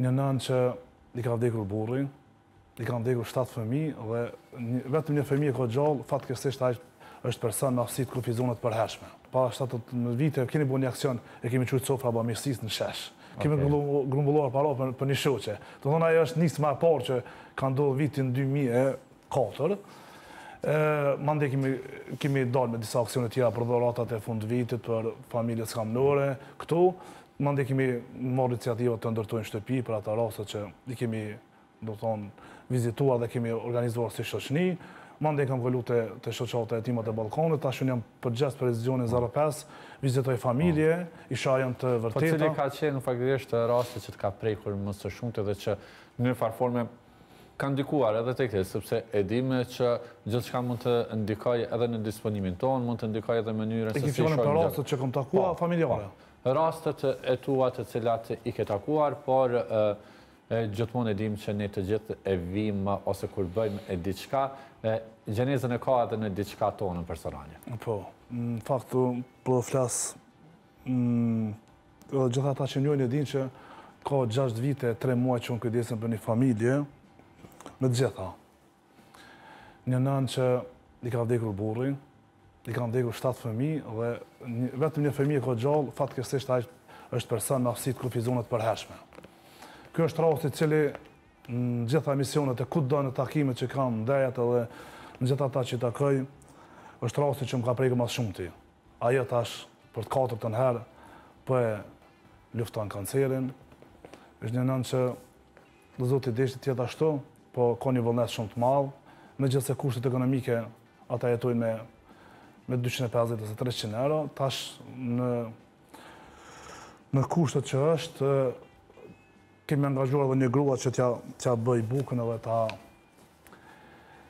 Një nënë që i ka vdekur burri, i kanë vdekur 7 fëmijë dhe vetëm një fëmijë e ka gjallë, fatkeqësisht ai është person me aftësi të kufizuara të përhershme. Para 7 vite kemi bërë një aksion, e kemi quajtur sofra bamirësisë në shesh. Kemi grumbulluar para për, për një shoqe. Do thonë ajo është nisma e parë që ka ndodhur vitin 2004. E, mandej kemi, kemi dalë me disa aksione tjera për dhuratat e fund vitit, për familjet skamnore, këtu. Mandej kemi marrë iniciativa të ndërtojmë shtëpi për ata raste që i kemi do thonë, vizituar dhe kemi organizuar si shoqni. Mandej kam kalu te, te shoqata Jetimat e Ballkanit, tash unë jam përgjegjës për institucionin 05, vizitoj familje, i shoh janë të Po vërteta. cili ka qenë faktikisht rasti që të ka prekur më së shumti dhe që në një farë forme ka ndikuar edhe tek ti, sepse e dimë që gjithçka mund të ndikojë edhe në disponimin tonë, mund të ndikojë edhe mënyrën E se ki si fjalën për shohim gjërat. rastet që kam Po, takua familjare. po. Rastet e tua të cilat i ke takuar, por gjithmonë e dimë që ne të gjithë e vim ose kur bëjmë e diçka, gjenezën e ka edhe në diçka tonën personale. Po, në fakt po flas edhe gjithë ata që njohin e dinë që ka 6 vite, 3 muaj që unë kujdesem për një familje me të gjitha. Një nënë që i ka vdekur burri, i kanë vdekur 7 fëmijë dhe një, vetëm një fëmijë e ka gjallë, fatkeqësisht ai është person me aftësi të kufizuara të përhershme. Ky është rasti i cili në gjitha emisionet e kudo në takimet që kam, ndejat edhe në gjithë ata që i takoj, është rasti që më ka prekur më së shumti. Ajo tash për të katërtën herë po e lufton kancerin. Është një nënë që dhe Zoti deshti të jetë ashtu, po ka një vullnet shumë të madh, megjithëse kushtet ekonomike ata jetojnë me me 250 ose 300 euro, tash në në kushtet që është kemi angazhuar edhe një grua që t'ja t'ja bëj bukën edhe ta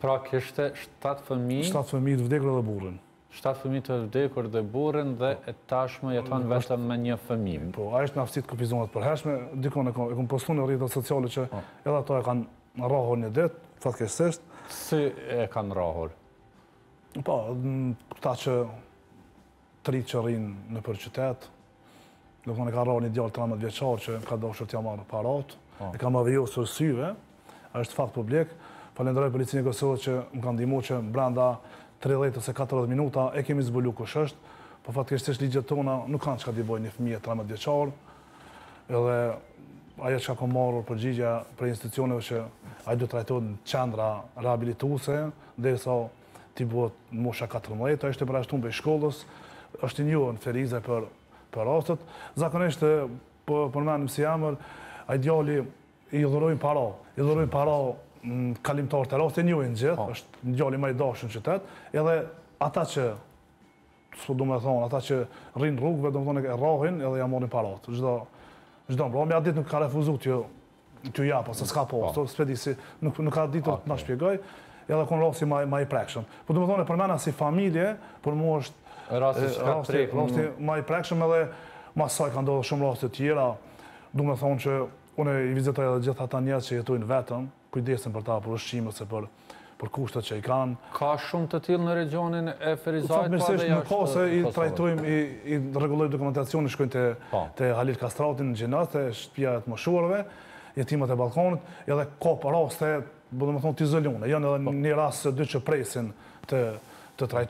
Pra kishte 7 fëmijë, 7 fëmijë të vdekur edhe burrin. 7 fëmijë të vdekur dhe burrin dhe tashmë jeton vetëm me një fëmijë. Po, ai është me aftësi të kufizuara të përhershme, dikon e kam e kam postuar në rrjetet sociale që edhe ato e kanë rrahur një ditë, fatkeqësisht. Si e kanë rrahur? Po, këta që të ri që rrinë në për qytet, do thonë e ka rrahur një djalë 13 vjeçar që ka dashur t'ja marrë parat, e ka mavijosur syve, është fakt publik. Falenderoj Policinë e Kosovës që më ka ndihmuar që brenda 30 ose 40 minuta e kemi zbulu kush është, po fatkeqësisht ligjet tona nuk kanë çka t'i bëjnë një fëmijë 13 vjeçar. Edhe ajo çka kam marrë përgjigja prej institucioneve që ai do të trajtohet në qendra rehabilituese derisa t'i bëhet mosha 14, ai është i përjashtuar prej shkollës, është i njohur në Ferizaj për për rastet. Zakonisht po përmendim si emër, ai djali i dhurojnë para, i dhurojnë para kalimtarët e rastit, e njohin gjithë, po. është djali më i dashur në qytet, edhe ata që s'po du me thonë, ata që rrinë rrugëve, do me thonë e rrahin edhe ja marrin parat. Çdo çdo mbrëmje atë ditë nuk ka refuzu t'ju t'ju jap ose s'ka po, po. s'pe di si nuk nuk ka ditur të na shpjegoj, edhe kon rasti më më i prekshëm. Po do me thonë e përmena si familje, por mua është rasti që ka rasti, rasti më i prekshëm edhe mas saj ka ndodhur shumë raste të tjera. Du me thonë që unë i vizitoj edhe gjithë ata njerëz që jetojnë vetëm, kujdesen për ta për ushqim ose për për kushtet që i kanë. Ka shumë të tillë në regionin e Ferizajt, po edhe jashtë nuk ka se i trajtojmë, i, i rregullojmë dokumentacionin, shkojnë te, po. te Halil Kastrati në Gjinos, te shtëpia e të moshuarve, jetimat e Ballkanit, edhe ka për raste, do të thonë të izoluar. Janë edhe po. një rast ose dy që presin të të trajtohen.